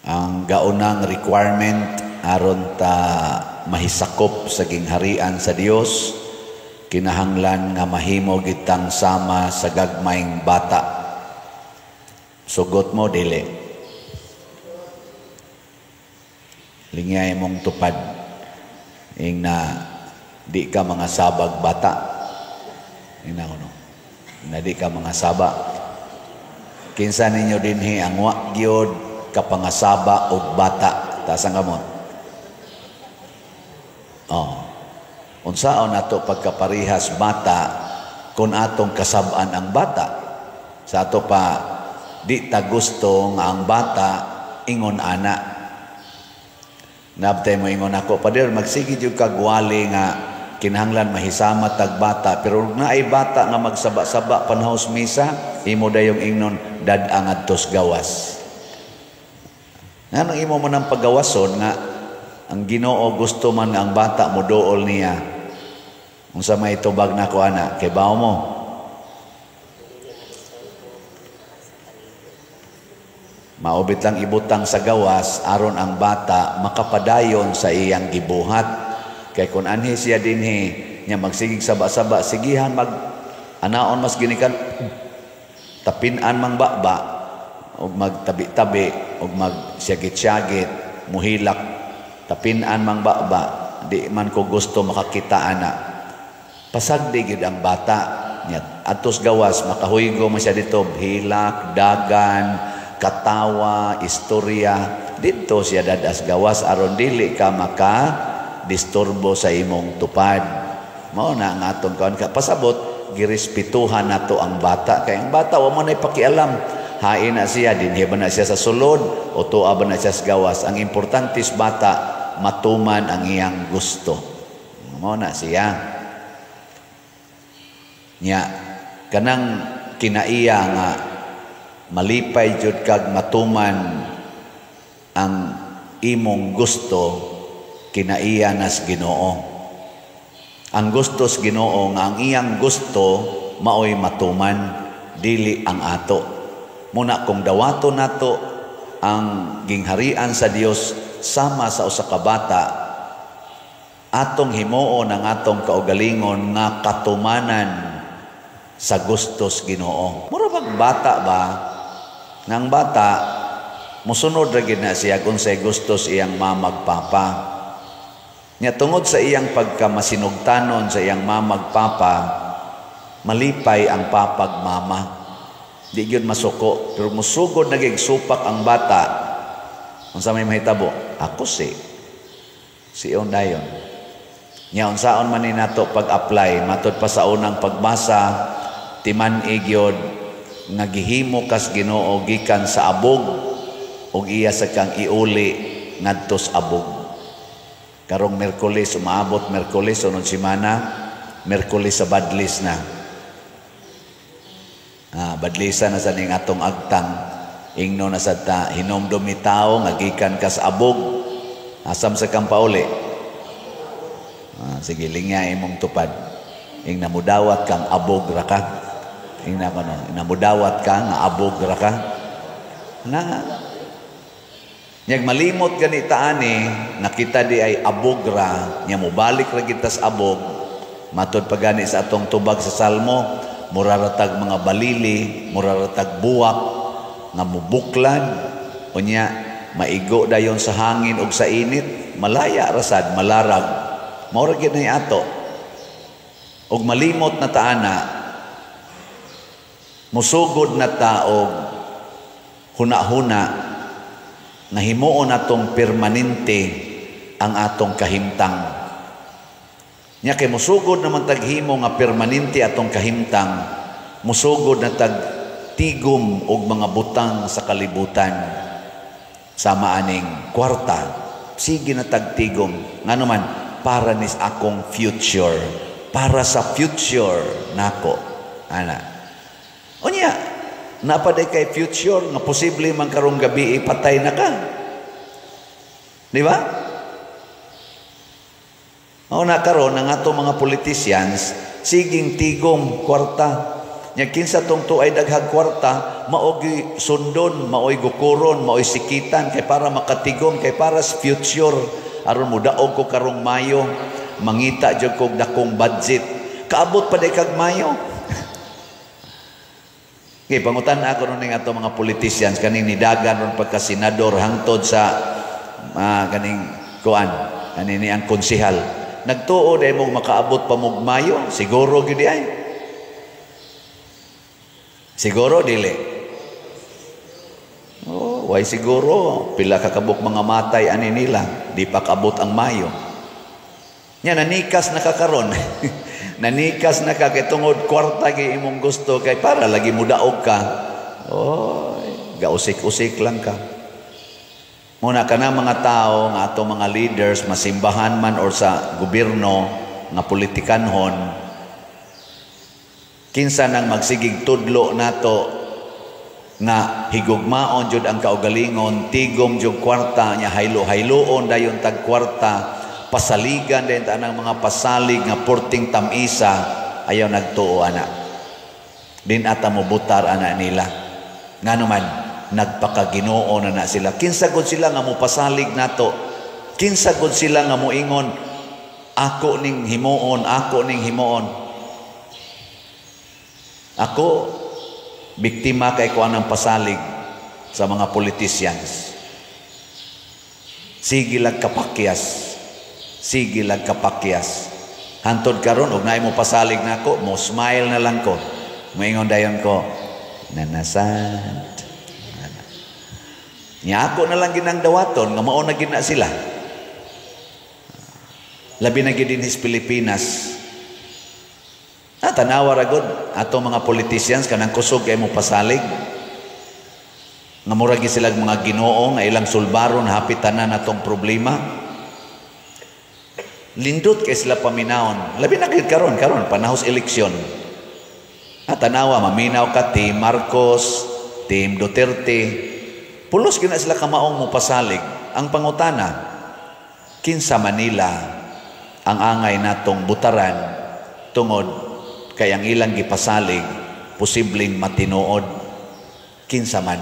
Ang gaunang requirement aron ta mahisakop sa gingharian sa Dios, kinahanglan nga mahimo gitang sama sa gagmayng bata. Sugot mo dili? Lingyay mong tupad ing na di ka mga sabag bata. Ina ko no. Na di ka mga saba. Kinsa ninyo dinhi ang wa gyud kapangasaba og bata? Taas ang kamot. Oh. Unsaon nato pagkaparihas bata kung atong kasab-an ang bata? Sa ato pa di ta gusto nga ang bata ingon ana. Nabtay mo ingon ako, "Pader, magsige jud kag wali nga kinahanglan mahisama tag bata, pero naay bata nga magsaba-saba panahos misa, imo dayong ingnon dad-a ngadtos gawas." Nganong imo man ang pagawason nga ang Ginoo gusto man nga ang bata moduol niya? Unsa may tubag nako ana? Kay bawo mo. Maubit lang ibutang sa gawas aron ang bata makapadayon sa iyang gibuhat. Kay kung anhi siya dinhi nya magsigig saba-saba, sigihan mag anaon mas ginikan tapin-an mang baba og magtabi-tabi og magsyagit-syagit muhilak tapin-an mang baba, di man ko gusto makakita ana. Pasagdi gid ang bata nya atos gawas makahuygo man siya dito, hilak, dagan, katawa, istorya didto siya dadas gawas aron dili ka maka disturbo sa imong tupad. Mao na ang atong kaon ka pasabot, girespetuhan nato ang bata kay ang bata wa man ay pakialam. Hain na siya, dinhi ba na siya sa sulod o tuwa ba na siya sa gawas. Ang importante sa bata, matuman ang iyang gusto. Mao na siya. Nya kanang kinaiya nga malipay jud kag matuman ang imong gusto, kinaiya nas Ginoo. Ang gusto sa Ginoo nga ang iyang gusto maoy matuman, dili ang ato. Muna kung dawato nato ang gingharian sa Dios sama sa usa ka bata, atong himuon ang atong kaugalingon nga katumanan sa gustos Ginoo. Mura bag bata ba? Nang bata musunod ra gid na siya kung say gustos iyang mamag papa. Nya tungod sa iyang pagkamasinugtanon sa iyang mamag papa, malipay ang papag mama. Di gyud masuko, pero musugod naging supak ang bata. Unsa may mahitabo? Ako si siyon dayon. Nya unsaon man ni nato pag-apply matud pa sa unang pagbasa, timan-i gyud nga gihimo kas Ginoo gikan sa abog ug iya sa kang iuli ngadto sa abog. Karong Miyerkules, umaabot Miyerkules, sunod semana, Miyerkules sa badlis na. Badlisa na sa ning atong agtang. Ingno na sa ta, hinomdom ni tao nga gikan kas abog. Asam sa kang pauli. Sige, lingya imong tupad. Ing namudawat kang abog ra ka. Ing na kono, namudawat ka nga abog ra ka. Na nyag malimot gani taani nakita di ay abog ra, nya mobalik ra kita sa abog. Matud pa gani sa atong tubag sa Salmo, muraratag mga balili, muraratag buwak nga mubuklad, unya maigo dayon sa hangin ug sa init, malaya rasad, malarag. Mao ra gyud nay ato. Og malimot na taana, musugod na ta og huna-huna nga himuon natong permanente ang atong kahimtang. Nya kay musugod naman taghimo nga permanente atong kahimtang, musugod na tag tigom og mga butang sa kalibutan. Sama aning kwarta, sige na tagtigom. Ngano man, para nis akong future, para sa future nako. Ana. Unya, napaday kay future nga posible man karong gabi ipatay na ka. Di ba? O na karon ang ato mga politicians siging tigom kwarta. Nya kinsa tong tuay daghang kwarta, maoy sundon, maoy gukuron, maoy sikitan kay para makatigom, kay para sa future, aron mudaog ko karong Mayo, mangita jud kog dakong budget. Kaabot pa day kag Mayo. Okay, pangutan ako ning ato mga politicians kaning nidagan ron pagka senador hangtod sa kaning kuan kanini ang konsehal. Nagtuo day mo makaabot pa mog Mayo, siguro gyud ay. Siguro dili. Oh, why siguro? Pila ka kabuk mga matay ani nila, di pa kaabot ang Mayo. Nya nanikas na ka karon. Nanikas na ka kay tungod kwarta kay imong gusto kay para lagi mudaog ka. Oh, gausik-usik lang ka. Muna ka na mga tao nga ato mga leaders masimbahan man or sa gobyerno nga politikanhon, kinsa nang magsigig tudlo nato nga higugmaon jud ang kaugalingon, tigom jud kwarta nya, haylo-hayloon dayon tag kwarta, pasaligan din ta ang mga pasalig nga porting tamisa, ayaw nagtuo ana. Din ata mo butar ana nila. Ngano man nagpakaginoo na na sila. Kinsa gud sila nga mopasalig nato? Kinsa gud sila nga moingon ako ning himuon, ako ning himuon? Ako biktima kay ko anang pasalig sa mga politicians. Sige lang kapakyas. Sige lang kapakyas. Hantod karon og naay mo pasalig nako, mo smile na lang ko. Moingon dayon ko, nanasad. Nya ako na lang ginang dawaton nga mao na gina sila. Labi na gid dinhis Pilipinas. Ah, tanawa ra gud ato mga politicians kanang kusog kay mo pasalig. Nga mura gyud sila mga Ginoo nga ilang sulbaron hapit tanan atong problema. Lindot kay sila paminawon. Labi na gyud karon karon panahos eleksyon. Ah, tanawa maminaw ka Team Marcos, Team Duterte. Pulos gyud na sila kamaong mo pasalig. Ang pangutana, kinsa Manila ang angay natong butaran tungod kay ang ilang gipasalig posibleng matinuod? Kinsa man?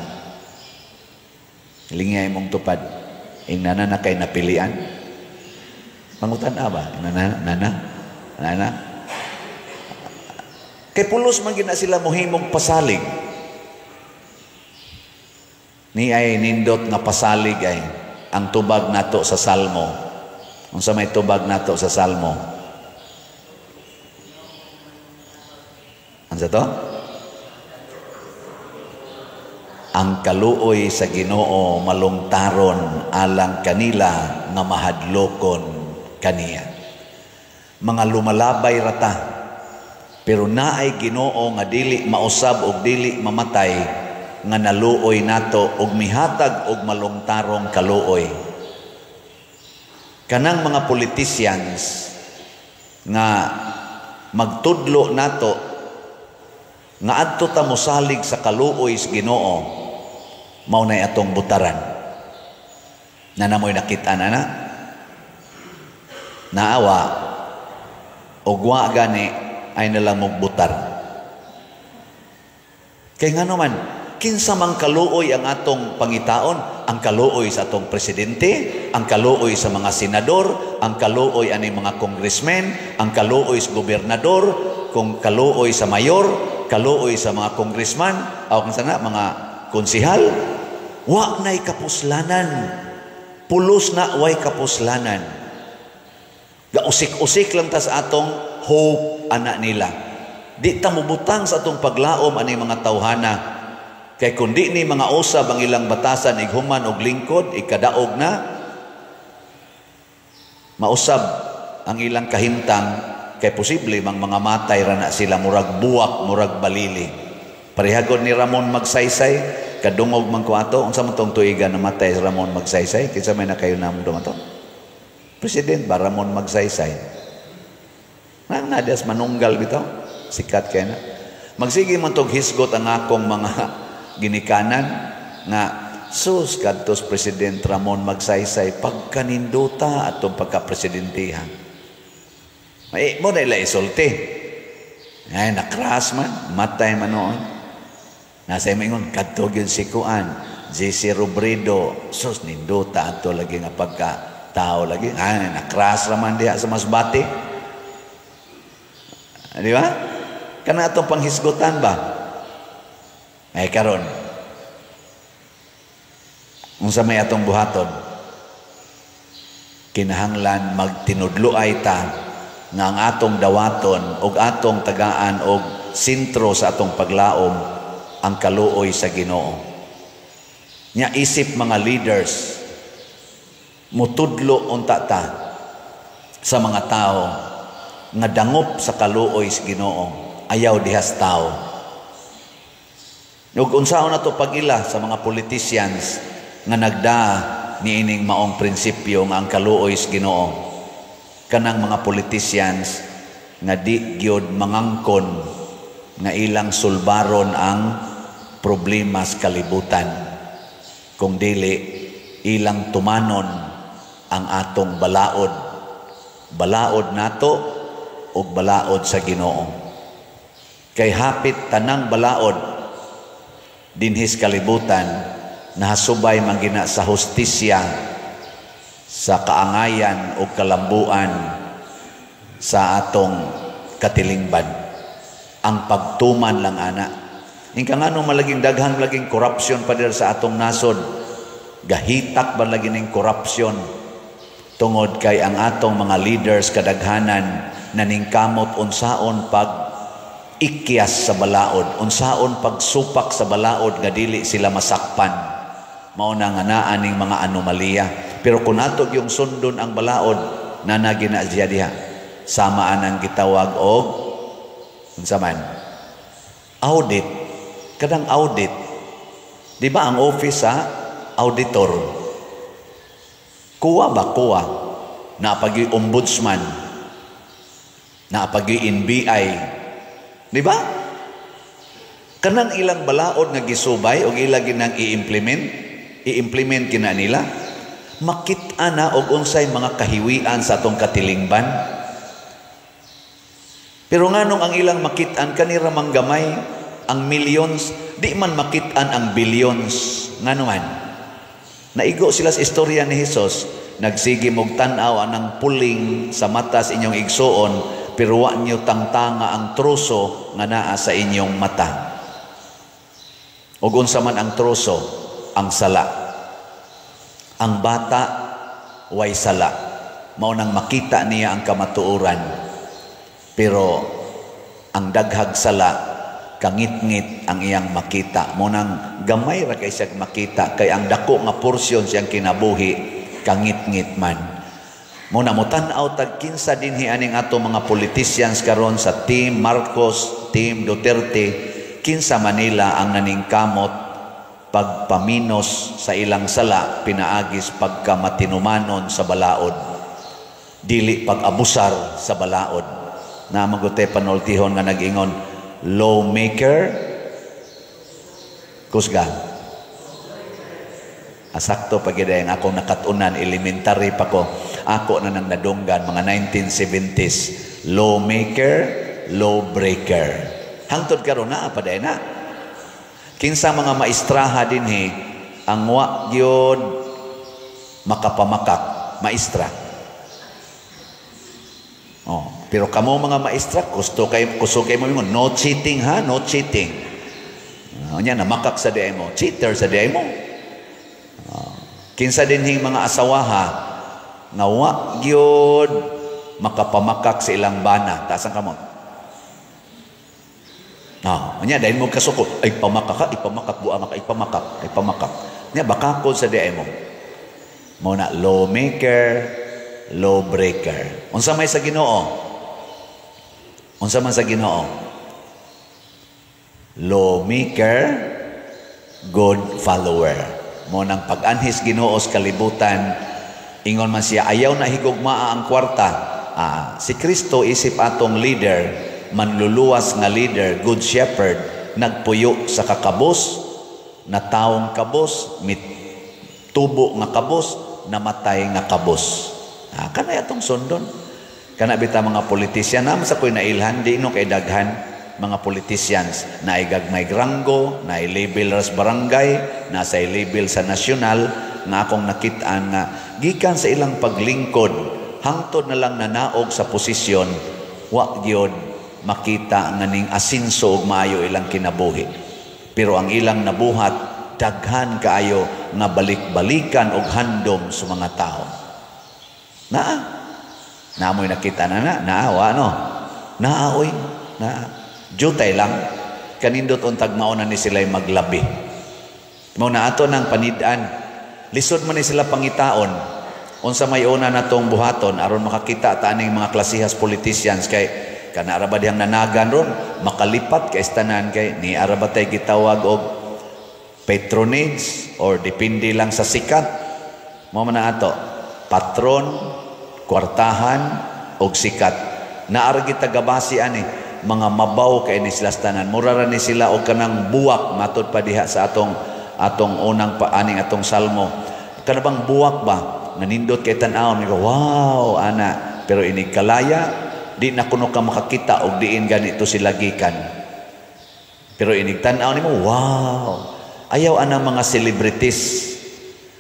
Lingay mong tupad. Ingana na kay napilian. Pangutan ba? Nana, nana, nana. Kay pulos man gina sila mohimong pasalig. Ni ay nindot nga pasalig ay ang tubag nato sa Salmo. Unsa may tubag nato sa Salmo? Unsa to? Ang kaluoy sa Ginoo malungtaron alang kanila nga mahadlokon kaniya. Mga lumalabay rata, pero naay Ginoo nga dili mausab og dili mamatay nga naluoy nato og mihatag og malungtarong kaluoy. Kanang mga politicians nga magtudlo nato nga adto ta mosalig sa kaluoy sa Ginoo, mao nay atong butaran. Na namoy nakita na na naawa og wa gani ay nalang mugbutar. Kay ngano man, kinsa mang kaluoy ang atong pangitaon? Ang kaluoy sa atong presidente, ang kaluoy sa mga senador, ang kaluoy ani mga congressmen, ang kaluoy sa gobernador, kung kaluoy sa mayor, kaluoy sa mga congressman, o kung sana mga konsehal. Wa na'y kapuslanan. Pulos na way kapuslanan. Gausik-usik lang ta sa atong hope ana nila. Di ta mubutang sa atong paglaom ani mga tawhana. Kay kun di ni mga usab ang ilang batasan ighuman og lingkod, ikadaog na mausab ang ilang kahimtang, kay posible mang mga matay ra na sila, murag buwak, murag balili. Parehagod ni Ramon Magsaysay, kadungog man ko ato, unsa man tong tuigan namatay si Ramon Magsaysay? Kinsa may nakayo namong ato? President ba Ramon Magsaysay? Nang nadias manunggal bitaw, sikat kay na. Magsige man tog hisgot ang akong mga ginikanan nga sus kadtos President Ramon Magsaysay pagkaninduta atong pagkapresidentihan. May mo na ila isulti. Ay, na-crash man, matay man noon. Nasa ingon, kadto gyud si kuan, JC Robredo, sus, nindota ato lagi nga pagka tao lagi. Ay, na-crash raman diha sa Masbate. Di ba? Kana atong panghisgutan ba? Ay karon, unsa may atong buhaton? Kinahanglan magtinudloay ta nga ang atong dawaton og atong tagaan og sentro sa atong paglaom ang kaluoy sa Ginoo. Nya isip mga leaders, mutudlo unta ta sa mga tao nga dangop sa kaluoy sa Ginoo, ayaw dihas tao. Ug unsaon nato pag-ila sa mga politicians nga nagda niining maong prinsipyo nga ang kaluoy sa Ginoo? Kanang mga politicians nga di gyud mangangkon nga ilang sulbaron ang problema sa kalibutan, kung dili ilang tumanon ang atong balaod, balaod nato ug balaod sa Ginoo, kay hapit tanang balaod dinhis kalibutan nahasubay man gina sa hustisya, sa kaangayan o kalambuan sa atong katilingban. Ang pagtuman lang ana. Ingka ngano malaging daghan laging corruption pa diri sa atong nasod? Gahitak ba lagi ning corruption? Tungod kay ang atong mga leaders kadaghanan naningkamot unsaon pag ikyas sa balaod, unsaon pagsupak sa balaod nga dili sila masakpan. Mao na nga naa ning mga anomalya. Pero kung ato yung sundon ang balaod, nanagi na siya diha. Sama anang gitawag og unsa man? Audit. Kadang audit. Di ba ang office sa auditor? Kuwa ba kuwa? Napagi ombudsman. Napagi NBI. Di ba? Kanang ilang balaod nga gisubay og ila ginang i-implement kina nila, makit-a na og unsay mga kahiwian sa atong katilingban. Pero nganong ang ilang makit-an kanira mang gamay ang millions, di man makit-an ang billions? Ngano man? Naigo sila sa istorya ni Hesus, nagsige mog tan-aw anang puling sa mata sa inyong igsuon, pero wa niyo tangtanga ang troso nga naa sa inyong mata. Ug unsa man ang troso? Ang sala. Ang bata way sala. Mao nang makita niya ang kamatuoran. Pero ang daghag sala, kangitngit ang iyang makita. Mao nang gamay ra kay siya makita, kay ang dako nga porsyon siyang kinabuhi kangitngit man. Mao na motan-aw tag kinsa dinhi aning ato mga politicians karon sa Team Marcos, Team Duterte, kinsa Manila ang naningkamot pagpaminos sa ilang sala pinaagis pagkamatinumanon sa balaod, dili pag-abusar sa balaod. Na magute panultihon nga nag-ingon, lawmaker kusga. Asakto pag ang akong nakatunan, elementary pa ko, ako na nang nadunggan mga 1970s, lawmaker, lawbreaker. Hangtod karon naa pa na. Kinsa mga maestraha dinhi ang wa gyud makapamakak, maestra. Oh, pero kamo mga maestra, gusto kay kusog kay mo ingon, no cheating ha, no cheating. Nya namakak sa diay mo, cheater sa diay mo. Kinsa dinhing mga asawaha nga wa gyud makapamakak sa ilang bana, taas ang kamot. Ah, nya dahil mo kasuko, ay pamakak ka, ipamakak buang ka, ipamakak, ipamakak. Nya bakakod sa diay mo. Mao na lawmaker, lawbreaker. Unsa may sa Ginoo? Unsa man sa Ginoo? Lawmaker, good follower. Mao nang pag-anhis Ginoo sa kalibutan, ingon man siya, ayaw na higugmaa ang kwarta. Ah, si Kristo isip atong leader, manluluwas nga leader, good shepherd, nagpuyo sa kakabos, na taong kabos, mit tubo nga kabos, namatay nga kabos. Ah, kanay atong sundon. Kana bita mga politisyan naman sa ko'y nailhan, di no kay daghan. Mga politicians na gagmay ranggo, na level ras barangay, nasa level sa nasyonal, nga akong nakitaan nga gikan sa ilang paglingkod hangtod na lang nanaog sa posisyon, wa gyud makita nga ning asinso og maayo ilang kinabuhi. Pero ang ilang nabuhat, daghan kaayo nga balik-balikan og handom sa mga tao. Naa. Naamoy nakita na na, naa wa no. Naa oy, naa. Jutay lang kanindot untag mao na ni sila maglabi. Mao na ato nang panid-an. Lisod man ni sila pangitaon. Unsa may una natong buhaton aron makakita ta aning mga klasihas politicians, kay kana ra ba dihang nanagan ron makalipat kay tanan, kay ni ara ba tay gitawag og patronage or depende lang sa sikat? Mao man na ato, patron, kwartahan og sikat. Naa ra kita gabasi ani mga mabaw kay ni sila tanan. Mura ra ni sila og kanang buwak, matud pa diha sa atong atong unang pa aning atong salmo. Kana bang buwak ba nanindot kay tan-awon, wow ana, pero inig kalaya di na kuno ka makakita og diin ganito sila gikan. Pero inig tan-aw nimo, wow. Ayaw anang mga celebrities,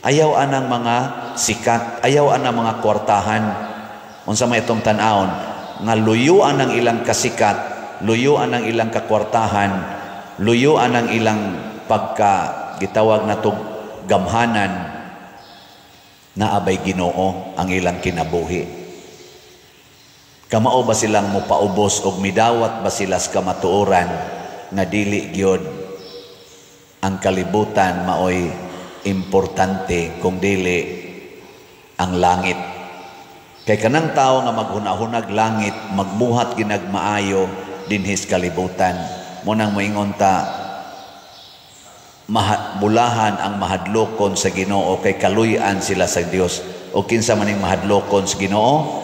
ayaw anang mga sikat, ayaw anang mga kwartahan. Unsa may itong tan-awon nga luyuan ang ilang kasikat, luyuan ang ilang kakwartahan, luyuan ang ilang pagka gitawag na tog gamhanan, naabay Ginoo ang ilang kinabuhi? Kamao ba silang mopaubos og midawat ba sila sa kamatuoran nga dili gyud ang kalibutan maoy importante kung dili ang langit? Kay kanang tao nga maghunahunag langit, magbuhat ginagmaayo dinhis kalibutan. Mo nang moingon ta, bulahan ang mahadlokon sa Ginoo kay kaluy-an sila sa Dios. O kinsa maning mahadlokon sa Ginoo?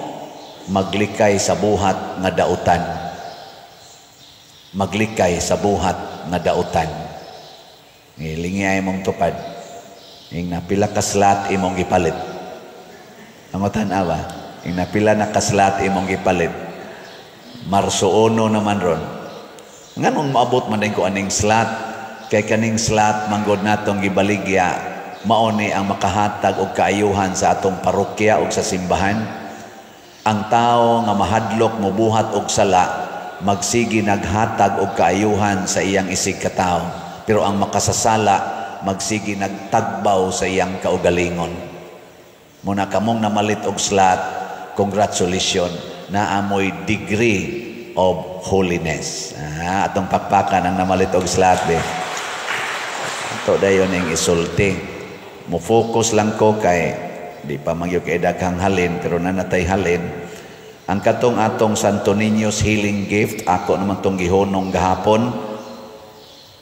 Maglikay sa buhat nga dautan. Maglikay sa buhat nga dautan. Ngilingi ay mong tupad. Ing napila ka slot imong gipalit? Angotan awa. Ing napila na ka slot imong gipalit? Marso 1 naman ron. Nganong maabot man din ko aning slot? Kay kaning slot manggod natong gibaligya, mao ni ang makahatag og kaayuhan sa atong parokya ug sa simbahan. Ang tao nga mahadlok mobuhat og sala, magsigi naghatag og kaayuhan sa iyang isig katawo. Pero ang makasasala, magsigi nagtagbaw sa iyang kaugalingon. Muna kamong namalit og slot, congratulations, naamoy degree of holiness. Ah, atong pakpakan ang namalit og slot be. Ato dayon ning isulti. Mo focus lang ko kay di pa magyud kay daghang halin, pero nanatay halin. Ang katong atong Santo Niño's Healing Gift, ako naman tong gihunong gahapon,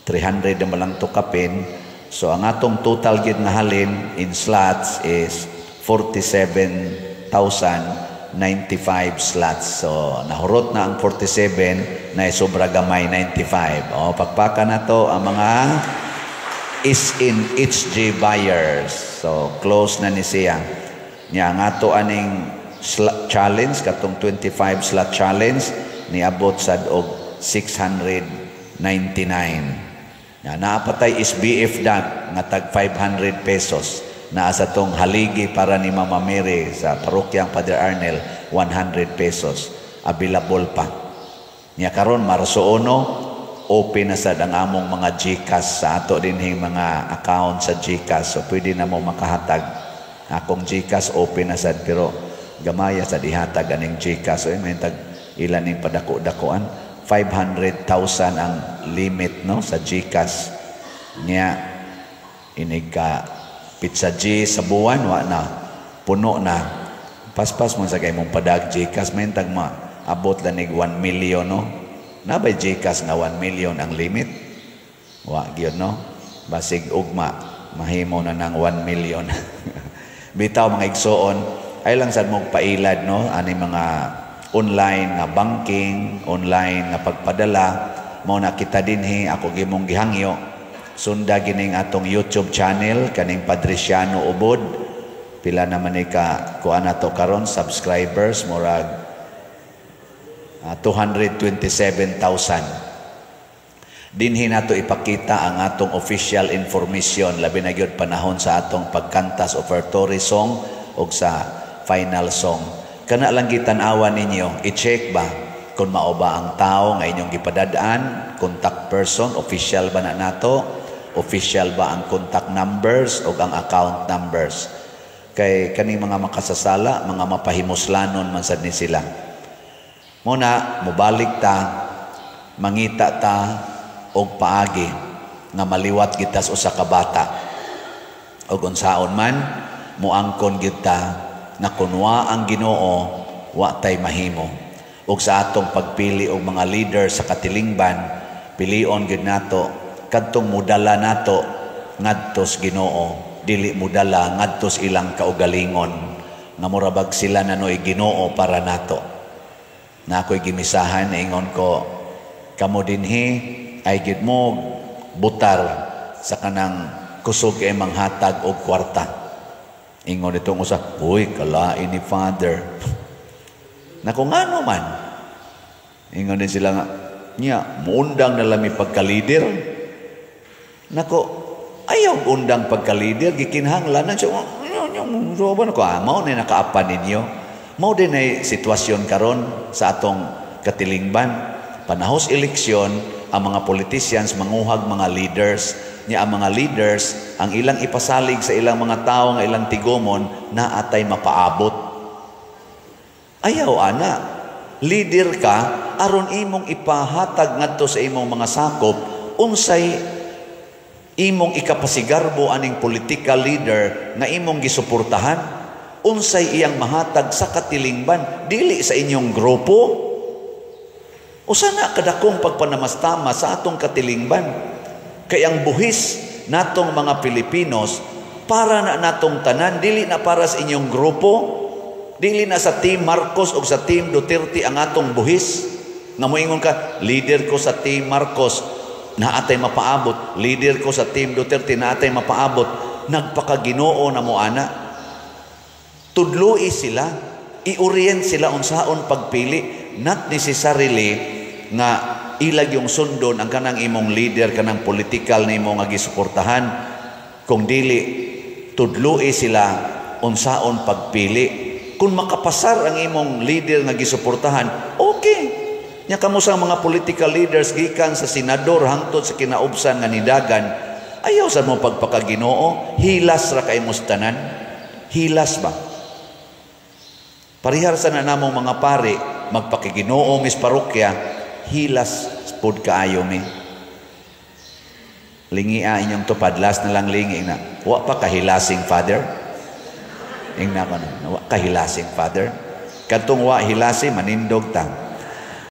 300 na lang to kapin. So ang atong total gid nga halin in slots is 47,095 slots. So nahurot na ang 47 na sobra gamay 95. O pakpaka na to ang mga is in HG buyers. So close na ni siya. Nya ang ato aning challenge, katong 25 slot challenge, niabot sad og 699. Nya naapatay SBF dag nga tag 500 pesos. Naa sa tong haligi para ni Mama Mary sa parokyang Padre Arnel, 100 pesos. Available pa. Nya karon Marso 1, open na sad ang among mga GCash sa ato dinhing mga account sa GCash. So pwede na mo makahatag. Akong GCash open na sad, pero gamaya sa dihatag aning GCash. So may tag ilan ning padako-dakoan, 500,000 ang limit no sa GCash. Nya inig ka pizza G sa buwan, wa na, puno na. Paspas mo sa kay mong padag GCash, may tag ma abot lanig 1 million no. Nabay GCash nga 1 million ang limit? Wa gyud no. Basig ugma mahimo na ng 1 million. Bitaw mga igsoon, ay lang sad mong pailad no ani mga online nga banking, online nga pagpadala. Mao na kita dinhi, ako gimong gihangyo sunda gining atong YouTube channel kaning Padriciano Ubod. Pila naman ni ka kuan ato karon subscribers? Murag 227,000. Dinhi nato ipakita ang atong official information, labi na gyud panahon sa atong pagkanta sa offertory song ug sa final song. Kana lang gitan-awan ninyo, i-check ba kung mao ba ang tao nga inyong gipadad-an, contact person, official ba na nato, official ba ang contact numbers o ang account numbers. Kay kaning mga makasasala, mga mapahimuslanon man sad ni sila. Muna, mubalik ta, mangita ta og paagi nga maliwat kita sa usa ka bata. Og unsaon man, muangkon kita na kunwa ang Ginoo, wa tay mahimo. Ug sa atong pagpili og mga leader sa katilingban, pilion gyud nato kadtong mudala nato ngadtos Ginoo, dili mudala ngadtos ilang kaugalingon nga murabag sila na noy Ginoo para nato. Na ako'y gimisahan, ingon ko, kamo dinhi ay gid mo butar sa kanang kusog kay manghatag og kwarta. Ingon itong usa, "Uy, kalain ni Father." Nako, ngano man? Ingon din sila nga, "Nya, muundang na lami pagka-leader." Nako, ayaw undang pagka-leader, gikinahanglanan siya. So, ba nako, mao na nakaapan ninyo. Mao din ay sitwasyon karon sa atong katilingban. Panahos eleksyon, ang mga politicians manguhag mga leaders. Nya ang mga leaders, ang ilang ipasalig sa ilang mga tao nga ilang tigumon, na atay mapaabot. Ayaw ana. Leader ka aron imong ipahatag ngadto sa imong mga sakop unsay imong ikapasigarbo aning political leader nga imong gisuportahan, unsay iyang mahatag sa katilingban, dili sa inyong grupo. Usa na kadakong pagpanamastama sa atong katilingban, kay ang buhis natong mga Pilipinos para na natong tanan, dili na para sa inyong grupo, dili na sa Team Marcos o sa Team Duterte ang atong buhis. Nga moingon ka, "Leader ko sa Team Marcos, naatay mapaabot. Leader ko sa Team Duterte, naatay mapaabot." Nagpakaginoo na mo ana. Tudloi sila, i-orient sila unsaon pagpili, not necessarily nga ilag yung sundon ang kanang imong leader, kanang political na imong nga gisuportahan, kung dili tudloi sila unsaon pagpili. Kung makapasar ang imong leader nga gisuportahan, okay. Nya kamo sa mga political leaders, gikan sa senador hangtod sa kinaubsan nga nidagan, ayaw sa mo pagpakaginoo, hilas ra kay tanan. Hilas ba? Parihar sa na namong mga pare, magpakiginoo mis parokya, hilas pud kaayo mi. Lingia inyong tupad, last na lang lingi na. Wa pa kahilasing, Father? Ingna ko na, wa kahilasing, Father? Kadtong wa hilasi, manindog ta.